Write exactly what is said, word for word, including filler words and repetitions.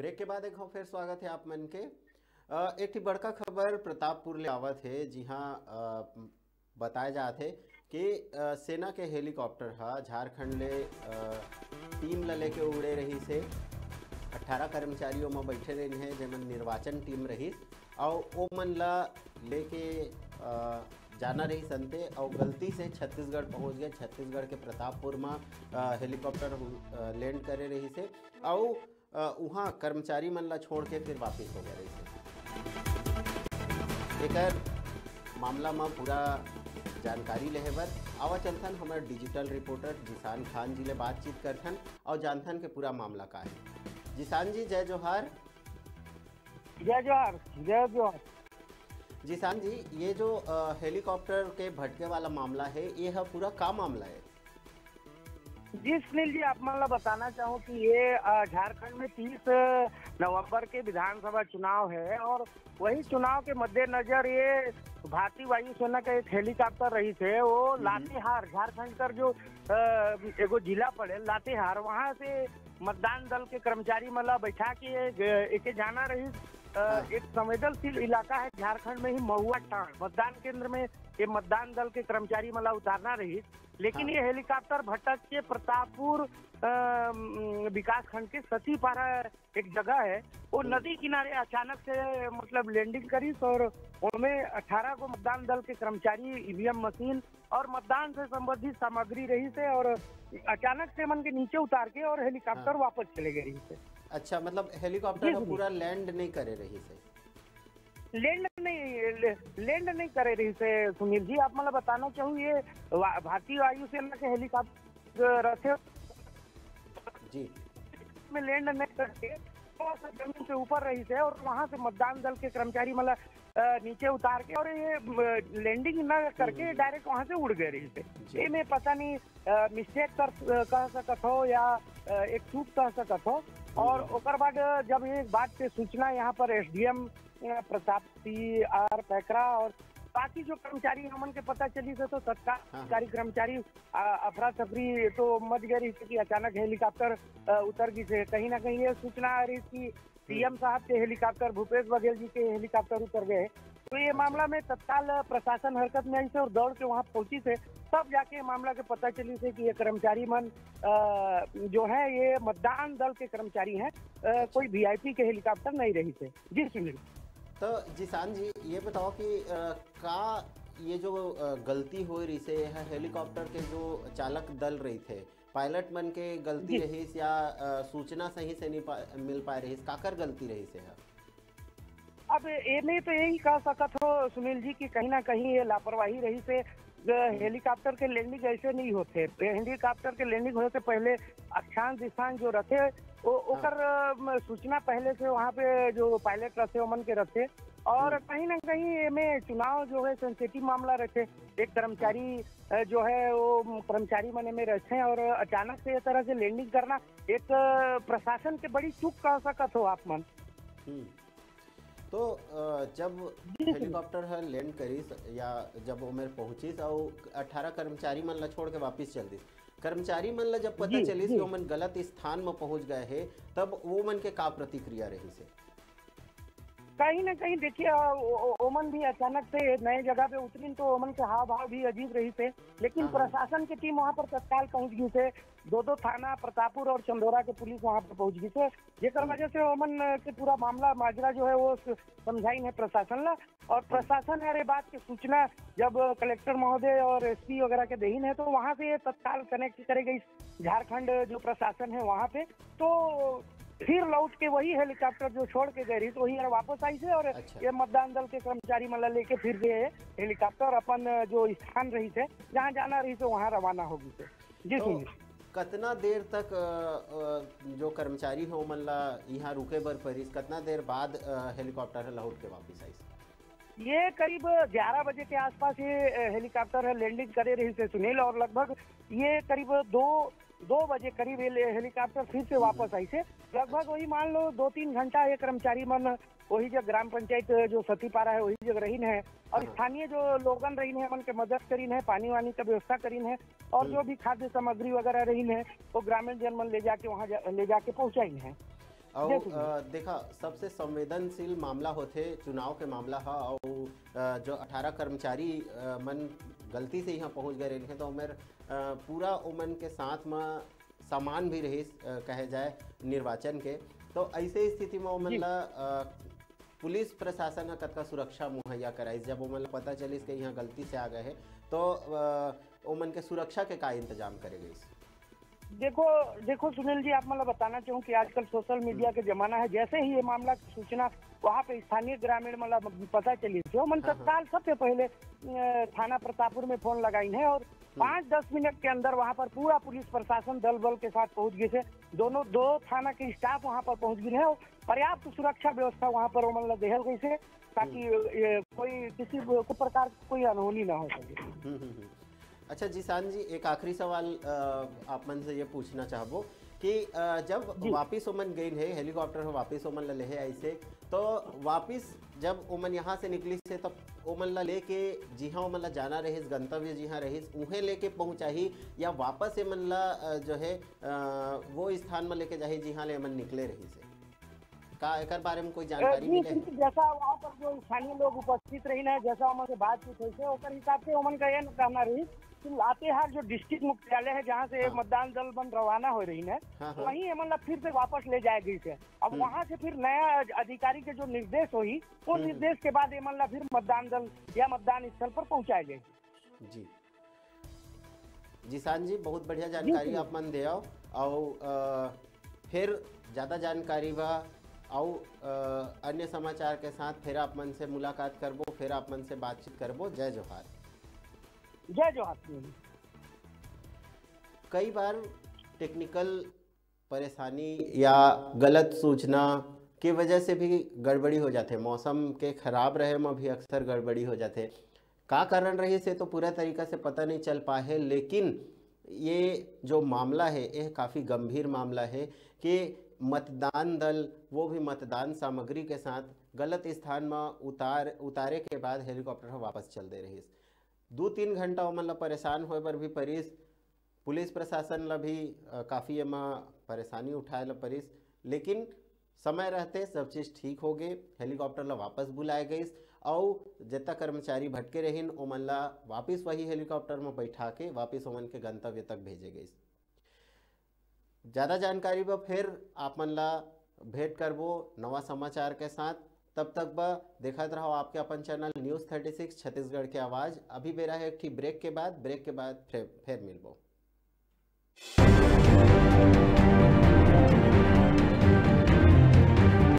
एक के बाद एक हो, फिर स्वागत है आप मन के। अ, एक ठी बड़का खबर प्रतापपुर ले आवत हे, जिहां, अ, बताए जात हे कि, अ, सेना के हेलीकॉप्टर ह झारखंड ले, अ, टीम ला लेके उड़े रहिस हे। अट्ठारह कर्मचारी ओमा बैठे रहिन हे, जेमन निर्वाचन टीम रहिस, अउ ओमन ला लेके, अ, जाना रहिस अंते, अउ गलती से छत्तीसगढ़ पहुंच गए। छत्तीसगढ़ के प्रतापपुर म, अ, हेलीकॉप्टर हु-, अ, लैंड करे रहिस हे, अउ अ, उहाँ कर्मचारी मन ला छोड़ के फिर वापिस हो गए रहिस हे। एकर मामला म पूरा जानकारी लेहे बर आवा चलथन हमर डिजिटल रिपोर्टर जिशान खान जी ले बातचीत करथन अउ जानथन के पूरा मामला का हे। जिशान जी, जय जोहार। जय जोहार, जय जोहार। जिशान जी, ये जो, अ, हेलीकॉप्टर के भटके वाला मामला हे, ये ह पूरा का मामला हे? जी सुनील जी, आप मन ला बताना चाहूँ कि ये, अ, झारखंड में तीस नवंबर के विधानसभा चुनाव है और वही चुनाव के मद्देनजर ये भारतीय वायुसेना का एक हेलीकॉप्टर रहिस हे, वो हम्म। लातेहार, झारखंड कर जो, अ, एगो जिला पड़े लातेहार, वहाँ से मतदान दल के कर्मचारी मन ला बैठा के एक, एके जाना रहिस, अ, हाँ। एक संवेदनशील इलाका है झारखंड में ही, महुआ टांड मतदान केंद्र में ये मतदान दल के कर्मचारी मन ला उतारना रहिस। लेकिन हाँ। ये हेलीकॉप्टर भटक के प्रतापपुर, अ, म, विकास खंड के सतीपारा एक जगह है, वो हम्म। नदी किनारे अचानक से, मतलब, लैंडिंग करिस और ओमे अठारह गो मतदान दल के कर्मचारी, ईवीएम मशीन और मतदान से संबंधित सामग्री रहिस हे और अचानक से मन के नीचे उतार के और हेलीकॉप्टर हाँ। वापस चले गए रहिस हे। अच्छा, मतलब, हेलीकॉप्टर जी, का जी। पूरा लैंड नहीं करे रहिस हे? लैंड नहीं, ले-, लैंड नहीं करे रहिस हे सुनील जी। आप मतलब बताना चाहूँ, ये वा-, भारतीय वायुसेना के हेलीकॉप्टर रथे जी। में लैंड नहीं करके थोड़ा सा जमीन से ऊपर रहिस हे और वहाँ से मतदान दल के कर्मचारी मतलब, अ, नीचे उतार के और ये, अ, लैंडिंग ना करके हम्म। डायरेक्ट वहाँ से उड़ गए रहिस हे। जी। ये में पता नहीं, अ, मिस्टेक कर, अ, कह सकत हो या, अ, एक चूक कह सकत हो। और हम्म। ओकर बाद, अ, जब ये बात के सूचना यहाँ पर एसडीएम, अ, प्रताप सी आर पैकरा और बाकी जो कर्मचारी हमन के पता चलिस हे, तो तत्काल हाँ, हाँ। सरकारी कर्मचारी, अ, अफरा तफरी तो मच गए रहिस हे कि अचानक हेलीकॉप्टर, अ, उतर गिस हे। कहीं ना कहीं ये सूचना आ रहिस कि सीएम साहब के हेलीकॉप्टर, भूपेश बघेल जी के हेलीकॉप्टर उतर गए हे। तो ये अच्छा। मामला में तत्काल प्रशासन हरकत में आइस हे और दौड़ के वहाँ पहुँचिस हे, तब जाके मामला के पता चलिस हे कि ये कर्मचारी मन, अ, जो है, ये मतदान दल के कर्मचारी हैं, अ, अच्छा। कोई वीआईपी के हेलीकॉप्टर नहीं रहिस हे। जी सुनील। तो जिशान जी, ये बताओ कि, अ, का ये जो, अ, गलती होए रहिस हे, यह हेलीकॉप्टर के जो चालक दल रहिथे, पायलट मन के गलती जी। रहिस या, अ, सूचना सही से नहीं पा-, मिल पाए रहिस, काकर गलती रहिस हे? अब एमे तो यही कह सकत हो सुनील जी कि कहीं ना कहीं ये लापरवाही रहिस हे। अ, हम्म। हेलीकॉप्टर के लैंडिंग ऐसे नहीं होथे, हेलीकॉप्टर के लैंडिंग होए से पहले अक्षांश दिशांश जो रथे, वो, हाँ। ओकर, अ, म-, सूचना पहले से वहाँ पे जो पायलट रथे, ओमन के रथे। और हम्म। कहीं ना कहीं एमे चुनाव जो है, सेंसिटिव मामला रथे। एक कर्मचारी, हाँ। अ, जो है, वो कर्मचारी मन एमे रथे और अचानक से ये तरह से लैंडिंग करना एक, अ, प्रशासन के बड़ी चूक कह सकत हो आप मन। हम्म। तो, अ, जब जी, जी। हेलीकॉप्टर ह लैंड करिस या जब ओमेर पहुंचिस अउ अठारह कर्मचारी मन ला छोड़ के वापिस चल दिस, कर्मचारी मन ला जब पता जी, चलिस जी। कि ओमन गलत स्थान म पहुंच गए हे, तब वो मन के का प्रतिक्रिया रहिस हे? कहीं ना कहीं देखिए, अ, ओ-, ओ-, ओमन भी अचानक से नए जगह पे उतरिन, तो ओमन के हाव भाव भी अजीब रहिस हे, लेकिन हाँ, हाँ। प्रशासन के टीम वहाँ पर तत्काल पहुँच गिस हे। दो दो थाना प्रतापपुर और चंदोरा के पुलिस वहाँ पर पहुँच गिस हे, जेकर हम्म। वजह से ओमन के पूरा मामला माजरा जो है, वो स-, समझाइन हे प्रशासन ला। और हम्म। प्रशासन हर ये बात के सूचना जब कलेक्टर महोदय और एसपी वगैरह के देहिन हे, तो वहाँ से ये तत्काल कनेक्ट करे गई झारखंड जो प्रशासन है वहाँ पे। तो फिर लौट के वही हेलीकॉप्टर जो छोड़ के गए रहिस, वही वापस आइस हे और अच्छा। ये मतदान दल के कर्मचारी मन ला लेके फिर ये हेलीकॉप्टर अपन जो स्थान रहिस हे, जहाँ जाना रहिस हे, वहाँ रवाना हो गिस हे। जी तो सुनील। कतना देर तक, अ, अ, जो कर्मचारी हे, ओमन ला यहाँ रुके बर परिस? कतना देर बाद, अ, हेलीकॉप्टर ह लौट के वापिस आइस? ये करीब ग्यारह बजे के आसपास ये, अ, हेलीकॉप्टर ह लैंडिंग करे रहिस हे सुनील, और लगभग ये करीब दो, दो बजे करीब ये ले-, हेलीकॉप्टर फिर से हम्म। वापस आइस हे। लगभग अच्छा। वही मान लो दो तीन घंटा ये कर्मचारी मन वही जगह ग्राम पंचायत जो सतीपारा है वही जगह रहिन है और हाँ। स्थानीय जो लोगन रहिन है मन के मदद करिन है, पानी वानी का व्यवस्था करिन है और हम्म। जो भी खाद्य सामग्री वगैरह रहिन है वो ग्रामीण जन मन ले जाके वहाँ जा, ले जाके पहुँचाइन है। अउ देखा, सबसे संवेदनशील मामला होथे चुनाव के मामला ह। अउ जो अठारह कर्मचारी मन गलती से इहाँ पहुँच गए रहिन हे, तो ओमेर पूरा ओमन के साथ म सामान भी रहिस, कहे जाए, निर्वाचन के। तो ऐसे स्थिति में ओमन ला पुलिस प्रशासन ह कतका सुरक्षा मुहैया कराइस? जब ओमन ला पता चलिस कि इहाँ गलती से आ गए हे, तो ओमन के सुरक्षा के का इंतजाम करे गइस? देखो, देखो सुनील जी, आप मन ला बताना चाहूँ कि आजकल सोशल मीडिया के जमाना है। जैसे ही ये मामला की सूचना वहाँ पे स्थानीय ग्रामीण मन ला पता चली, जो मन हाँ, हाँ। तत्काल सबसे पहले थाना प्रतापपुर में फोन लगाइन हे और पाँच दस मिनट के अंदर वहाँ पर पूरा पुलिस प्रशासन दल बल के साथ पहुँच गइस हे। दोनों दो थाना के स्टाफ वहाँ पर पहुँच गए हैं और पर्याप्त सुरक्षा व्यवस्था वहाँ पर ओमन ला देहल गइस हे, ताकि कोई किसी प्रकार कोई अनहोनी ना हो सके। अच्छा जीशान जी, एक आखिरी सवाल आप मन से ये पूछना चाहबो कि जब वापिस ओमन गइन हे, हेलीकॉप्टर ह वापिस ओमन ला लेहे आइस हे, तो वापिस जब ओमन यहाँ से निकलिस हे, तब ओमन ला लेके जिहाँ ओमन ला जाना रहिस, गंतव्य जिहाँ रहिस, उहें लेके पहुँचाही या वापस एमन ला जो है वो स्थान में लेके जाही जिहाँ ले एमन निकले रहिस हे? का एकर बारे में कोई जानकारी मिले? जैसा वहाँ पर जो स्थानीय लोग उपस्थित रहिन हे, जैसा ओमन से बातचीत होइस हे, ओकर हिसाब से ओमन का ये कहना रहिस कि लातेहार जो डिस्ट्रिक्ट मुख्यालय है, जहाँ से मतदान दल मन रवाना हो रहिन हे, हाँ, हाँ। वहीं एमन ला फिर से वापस ले जाए गइस हे। अब वहाँ से फिर नया अधिकारी के जो निर्देश होही, वो निर्देश के बाद एमन ला फिर मतदान दल या मतदान स्थल पर पहुँचाए जाए। जी जीशान जी, बहुत बढ़िया जानकारी आप मन देव। अउ फिर ज्यादा जानकारी बा अउ अन्य समाचार के साथ फिर आप मन से मुलाकात करबो, फिर आप मन से बातचीत करबो। जय जोहार। जय जोहार। कई बार टेक्निकल परेशानी या गलत सूचना के वजह से भी गड़बड़ी हो जाथे। मौसम के खराब रहे में भी अक्सर गड़बड़ी हो जाथे। का कारण रहिस हे तो पूरा तरीका से पता नहीं चल पाए हे, लेकिन ये जो मामला है, यह काफ़ी गंभीर मामला है कि मतदान दल, वो भी मतदान सामग्री के साथ गलत स्थान में उतार उतारे के बाद हेलीकॉप्टर ह वापस चल दे रहिस। दू तीन घंटा ओमन ला परेशान होए बर भी परिस, पुलिस प्रशासन ला भी काफ़ी एमा परेशानी उठाए ला परिस, लेकिन समय रहते सब चीज ठीक हो गए। हेलीकॉप्टर ला वापस बुलाए गइस अउ जितना कर्मचारी भटके रहिन ओमन ला वापस वही हेलीकॉप्टर में बैठा के वापस ओमन के गंतव्य तक भेजे गइस। ज्यादा जानकारी बर फिर आप मन ला भेंट करबो नवा समाचार के साथ। तब तक बर देखत रहो आपके अपन channel news thirty six Chhattisgarh के आवाज। अभी बेरा है एक ठी ब्रेक के बाद, ब्रेक के बाद फिर, फिर मिलबो।